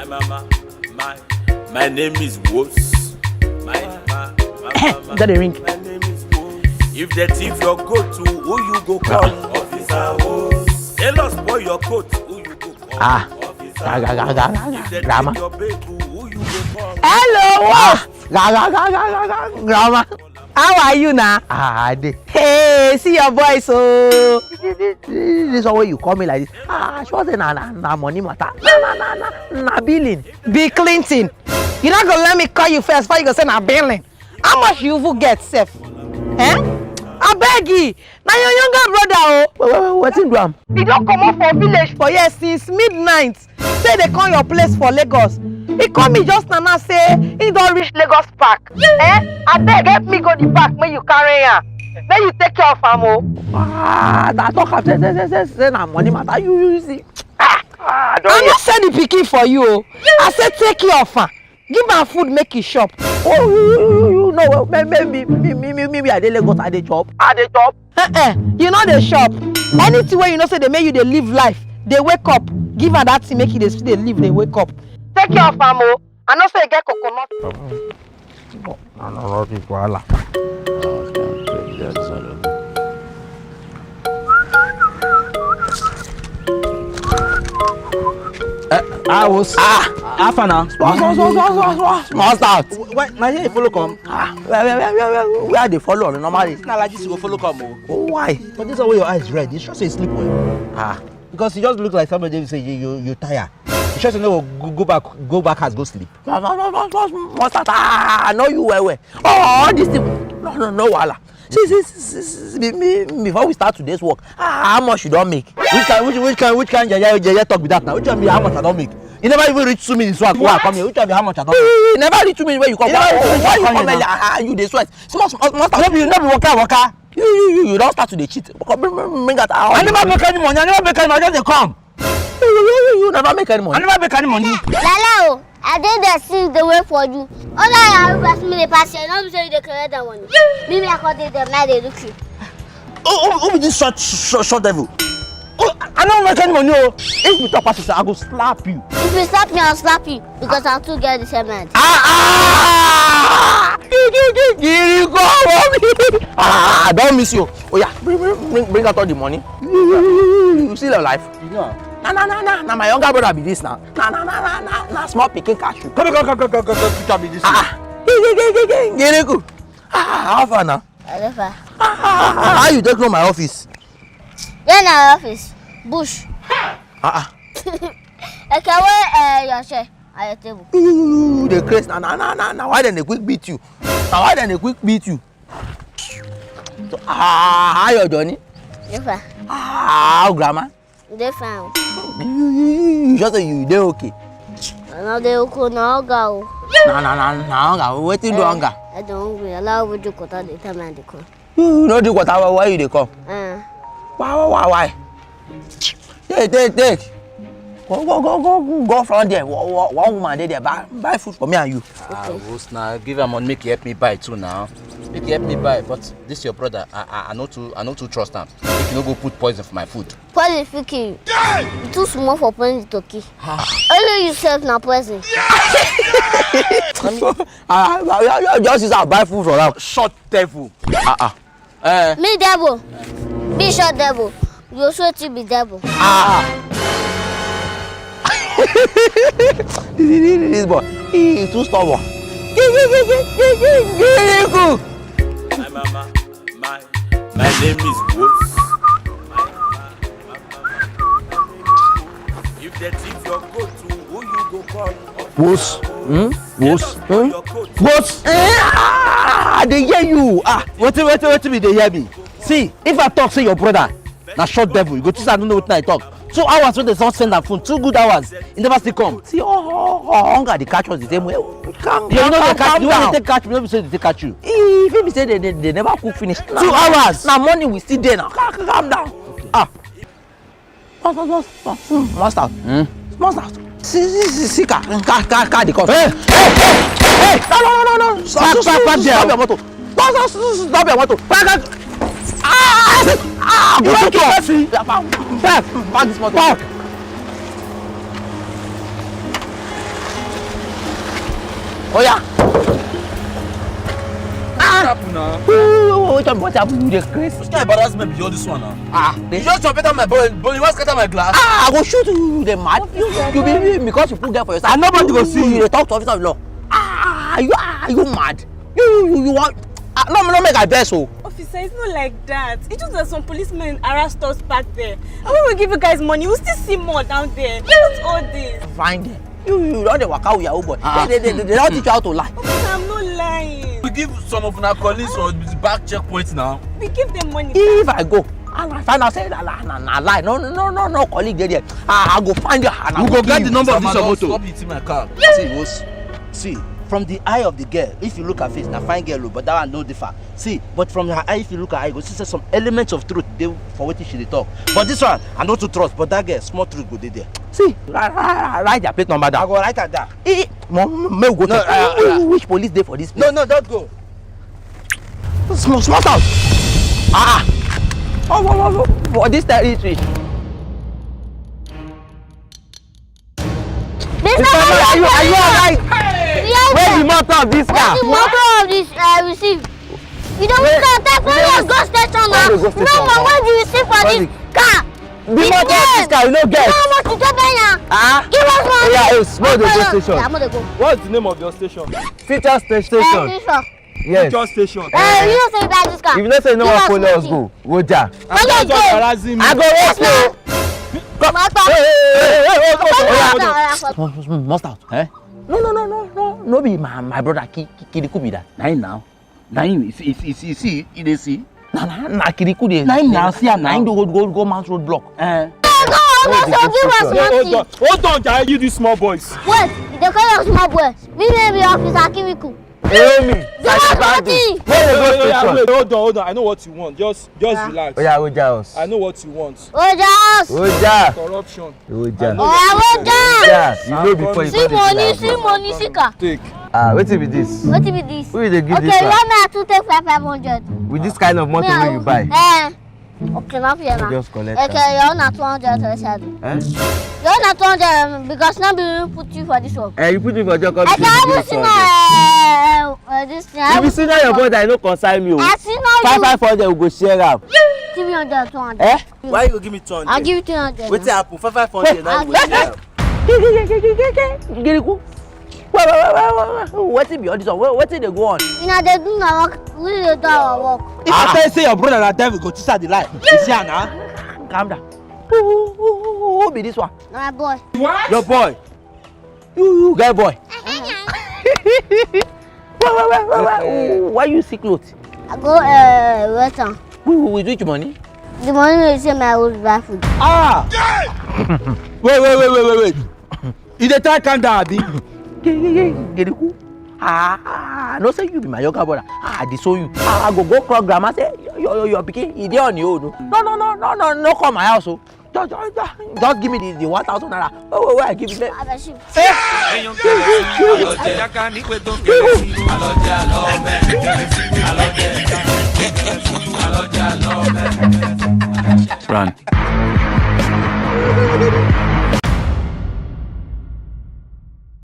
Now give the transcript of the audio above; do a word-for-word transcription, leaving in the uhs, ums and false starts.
Mama, my, my name is Wos. My, my, my, my, my, That dey ring. My name is Wos. If they thief your goat too, who you go call? Officer Wos. Tell us for your coat, who you go call? Ah. Officer Ga, ga, ga, ga, ga, ga, If they grandma. Take your babe, who you go call? Hello, Wos. Ga, ga, ga, ga, ga, ga, grandma. How are you now? Ah, I dey. Hey, see your boy so. This one wey you call me like this. Ah, sure say na, na, na money matter. Na, na, na, na, na billing. Bill Clinton. You not gonna let me call you first before you go say na billing. How much you even get sef? Eh? I beg you. Na your younger brother o. Wait, wait, wait, wetin do am? He don comot for village for here since midnight. Say they come your place for Lagos. He call me just now now say he don reach Lagos Park. Eh? Abeg help me go the park make you carry am. Make you take care of am o. Ah, I talk am say say say say say na money matter. You you see. Ah, ah, I don I hear. No send the pikin for you o. I say take care of am. Give am food make e chop. Oh, you you you you know well, may- maybe me me me me me I dey Lagos I dey chop. I dey chop. Eh eh, you no dey chop. Anything wey you know say dey make you dey live life, dey wake up, give am that thing make e dey still dey live, dey wake up. Take care of am o. I know say e get coconut. I no know this wahala. Eh, I was ah, half an hour. Small, small, small, small, small, small, small start. Why? Na here you follow come. Ah, where, where, where, where, where, where I dey follow normally? Na like this you go follow come o. Oh, why? But this one wey your eyes red, you sure say you sleep well? Ah, because you just look like somebody wey say you you you tire. You sure say no go go back go back house go sleep? Small, small, small, small, small, small start. Ah, I know you well well. Oh, all this thing. No, no, no wahala. See, see, see, see, see, me, me, before we start today's work, ah, how much you don make? Which kind, which, which kind, which kind yeye, yeye talk be that now? Which one be how much I don make? You never even reach two minutes wey I come here. Which one be how much I don make? You never reach two minutes wey you come. You never reach two minutes wey you come here now. Why you come here? Ah, ah, you dey sweat. Small, small, small. No be, no be waka, waka. You, you, you, you don start to dey cheat. Come, bring, bring, bring out. I never make any money. I never make any money. I just dey come. You, you, you, you never make any money. I never make any money. Lala o, I dey there since dey wait for you. All that I request me dey pass here, no be say you dey collect that money. Me, me, I come dey there, now dey look you. Who, who, who be this short, short, short devil? Oh, I no make any money o. If you talk pass, I go slap you. If you slap me, I'll slap you because I too get the same mind. Ah, ah! Giri go me. Ah, I don miss you. Oh yeah, bring, bring, bring, bring out all the money. You, you, you, you, you still alive? You know. Na na na na na my younger brother be this now. Na na na na na na small pikin cashew. Come come come come come come come be this. Ah, ah. Giri go. Ah, how far now? Elefa. Ah, how you take know my office? Yeah, na office. Bush. Ah, ah. Okay, where uh, your chair? At your table. You, you, you, you dey craze na na na na na why dem dey quick beat you? Na why dem dey quick beat you? So, ah, how your journey? Elefa. Ah, how grandma? Dey fine. You, you, you, you sure say you dey okay? I no dey okay, na hunger o. Na na na na hunger. Wetin do hunger? I dey hungry. Allow we drink water the time I dey come. You no drink water why you dey come? Uh. Why why why why? Take take take. Go go go go go front there. One, one, one woman dey there buy buy food for me and you. Ah, okay. Host now give am money make he help me buy too now. Make he help me buy, but this your brother, I I, I no too I no too trust am. Make you no go put poison for my food. Poison fit kill you. You too small for poison to kill. Only yourself na poison. Ah, you, you, you just use am buy food for now. Short devil. Ah ah. Eh. Me devil. Me short devil. You also to be devil. Ah. This boy, he is too stubborn. My mama, my, my name is Wolf. If they thief your goat, who you go call? Wos. Hmm? Wos. Hmm? Wos. Eh, ah, I dey hear you. Ah, wetin, wetin, wetin be dey hear me? See, if I talk say your brother na short devil, you go think say I no know wetin I talk. Two hours wey dem don send am phone, two good hours, he never still come. See, oh, oh, oh, hunger dey catch us the same way. Calm down, calm down. You know they catch, the way they take catch me, no be say they take catch you. E fit be say they, they, they never cook finish. Two hours. Na morning we still dey now. Calm, calm down. Ah. Small, small, small, small, small start. Hmm? Small start. See, see, see, see, car, car, car, car dey come. Hey, hey, hey, hey! No, no, no, no, no. Stop, stop, stop, stop, stop your motor. Stop, stop, stop, stop your motor. Park, park. Ah, ah, you don't kill person. Park, park, park this motor. Park. Park. Oh yeah. What happen now? Who, who, who, what happen? You dey craze? Which kind of embarrassment be all this one now? Ah, you just chop out my body, body, what scatter my glass? Ah, I go shoot you, you dey mad. You, you be, because you put girl for your side. And nobody go see you. You dey talk to officer of law. Ah, you, ah, you mad? You, you, you, you want? Ah, no, no, make I vex o. Officer, it's not like that. It's just that some policemen harassed us back there. And when we give you guys money, we still see more down there. What's all this? Find them. You, you don dey waka with yahoo boy. Ah. They, they, they, they don teach you how to lie. Officer, I'm not lying. We give some of our colleagues on the back checkpoint now. We give them money. If I go and I find out say na, na, na, na lie, no, no, no, no, no colleague dey there. I, I go find you and I go kill you. We go get the number of this your motor. Stop hitting my car. See, Rose, see, from the eye of the girl, if you look her face, na fine girl o, but that one no differ. See, but from her eye, if you look her eye, you go see say some elements of truth dey for wetin she dey talk. But this one, I no too trust, but that girl, small truth go dey there. See, write, write, write their plate number down. I go write am down. Eh, eh, mo, mo, make we go no, check. Uh, uh, which police dey for this place? No, no, don't go. Small, small town. Ah, ah. Oh, oh, oh, oh, for this territory. Mister Mayor, are you, are you alright? Where the motor of this car? Where the motor of this, uh, receive? You don't want to take from your go station now. No, man, what do you see for this car? The motor of this car, you no get. No, what you take now? Ah? Give us money. Yeah, yes, no, the go station. Yeah, I'm gonna go. What's the name of your station? Future station. Uh, this one. Yes. Future station. Eh, you know say you buy this car. If you know say you no wan follow us go, Roger. Follow us go. Harassing me. I go rest now. Come. Hey, hey, hey, hey, hey, hey, hey, hey, hey. Small, small, small, small, eh? No, no, no, no, no. No be my, my brother Ki-, Ki-, Kiriku be that. Na him now. Na him. You see, you see, you see, you see, you dey see. Na, na, na Kiriku dey. Na him na, see am na. Na him dey hold, hold, go mount road block. Eh. Go, go, go, give us money. Hold on, hold on, Jare, you these small boys. Wait, they call us small boys. We may be officer Kiriku. Amy, give us money. Wait, wait, wait, wait, hold on, hold on. I know what you want. Just, just relax. Oya, Roger us. I know what you want. Roger us. Roger. Corruption. Roger. Oya, Roger. Roger. You know before you see money, see money, see car. Take. Ah, wetin be this? Wetin be this? Who you dey give this one? Okay, you want me to take five, five hundred? With this kind of motor wey you buy? Eh. Okay, na fear na. Just collect am. Okay, your own na two hundred to sell. Eh? Your own na two hundred, um, because na be you put you for this work. Eh, you put me for job, come. I say, can you see my, uh, uh, this thing? If you see now your brother, e no concern me o. I see now you. Five, five hundred, we go share am. Give me hundred, two hundred. Eh? Why you go give me two hundred? I'll give you three hundred. Wetin happen? Five, five hundred now we go share am. Kiriku. Wait, wait, wait, wait, wait, wait. Wetin be all this one? Wait, wetin dey go on? Una dey do una work, we dey do our work. If I tell you say your brother na devil, go teach her the lie. You see her na? Calm down. Who, who, who, who, who be this one? Na my boy. What? Your boy? You, you get boy? Wait, wait, wait, wait, wait. Why you see clothes? I go, uh, wet am. With, with which money? The money wey you say my old buy food. Ah! Wait, wait, wait, wait, wait, wait. You dey try calm down, abi? Kiriku. Ah, no say you be my younger brother. Ah, I dey show you. Ah, I go go call grandma say your, your, your pikin, e dey on your own o. No, no, no, no, no, no come my house o. Just, just, just, just give me the, the one thousand naira. Oh, wait, wait, I give you. Abeg, shoot. Eh?